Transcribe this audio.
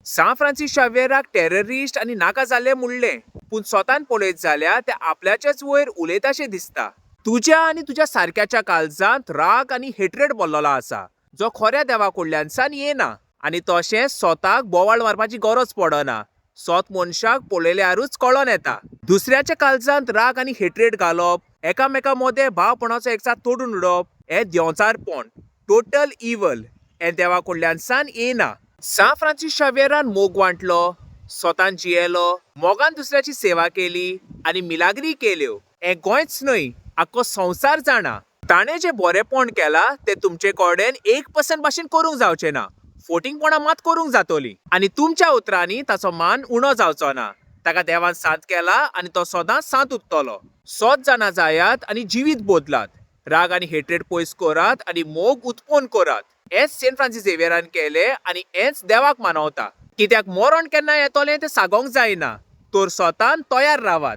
सां Francis शाव्येराक terrorist आनी नाका जाल्लें म्हणलें, पूण स्वतान पळयत जाल्यार ते आपल्याच्याच वयर उलयताशें दिसता. तुज्या आनी तुज्या सारक्याच्या काळजांत राग आनी हेट्रेड भरलेलो आसा, जो खऱ्या देवा कडल्यानसान येना. आनी तशें स्वताक बोवाळ मारपाची गरज पडना. सोत मनशाक पळयल्यारूच कळोन येता. दुसऱ्याच्या काळजांत राग आनी हेट्रेड घालप, एकामेका मदें भावपणाचो एकचार तोडून उडोवप हें देंवचारपण, टोटल इवल. हें देवा कडल्यानसान येना. सां फ्रांसीस शाव्येरान मोग वांटलो, स्वतान जियेलो, मोगान दुसऱ्याची सेवा केली आनी मिलाग्री केल्यो हें गोंयच न्हय, आख्खो संवसार जाणा. ताणें जें बरेंपण केलां तें तुमचे कडेन 1% भाशेन करूंक जावचें ना, फोटिंगपणां मात करूंक जातोली. आनी तुमच्या उतरांनी ताचो मान उणो जावचो ना. ताका देवान सांत केला आनी तो सदांच सांत उरतलो. सोत जाणा जायात आनी जिवीत बदलात. राग आनी हेट्रेड पयस करात आनी मोग उत्पन्न करात. हेंच सेंट फ्रांसीस झेवियरान केलें आनी हेंच देवाक मानवता. कित्याक मरण केन्ना येतलें तें सागोंक जायना, तर स्वतान तयार रावात.